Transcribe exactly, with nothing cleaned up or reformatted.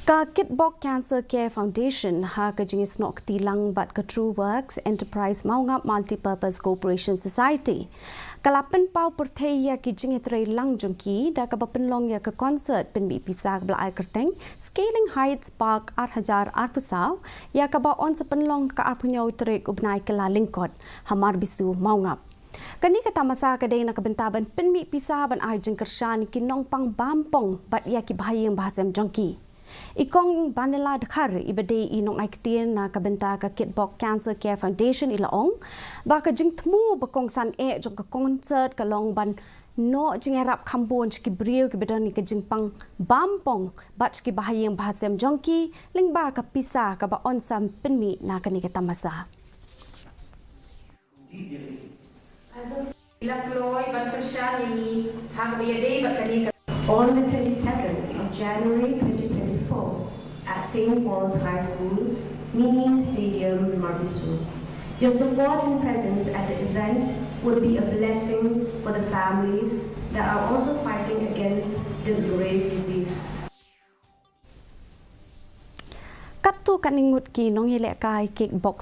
Ka Kitbok Cancer Care Foundation ha ka jingïasnoh kti lang bad ka True Works Enterprise Mawngap Multipurpose Cooperation Society ka la pynpaw pyrthei ïa ki jingïatreilang jong ki da kaba pynlong ïa ka concert pynmih pisa kaba la ai kyrteng Scaling Heights Park ar hajar arphew saw, ïa kaba yn sa pynlong ha ka arphew hynñiew tarik u bnai Kyllalyngkot ha Marbisu Mawngap. Kane ka tamasa ka dei na ka bynta ban pynmih pisa ban ai jingkyrshan ïa ki nongpang bampong bad ïa ki bahaïing bahasem jong ki. I Kong Banela Dkhar, iba dei i nongai ktien na ka bynta ka Kitbok Cancer Care Foundation, i la ong ba ka jingthmu ba kongsan eh jong ka concert ka long ban noh jingïarap kham bun sha ki briew kiba don ïa ka jingpang bampong bad sha ki bahaïing bahasem jong ki lyngba ka pisa kaba yn sa pynmih na kane ka tamasa. Ila kloi ban kyrshan ïa ngi ha kaba ïadei bad kane ka. On the twenty-second of January twenty twenty-four at Saint Paul's High School, Mini Stadium, Marbisu. Your support and presence at the event would be a blessing for the families that are also fighting against this grave disease. Katto katne ngut ki nongïalehkai kickbox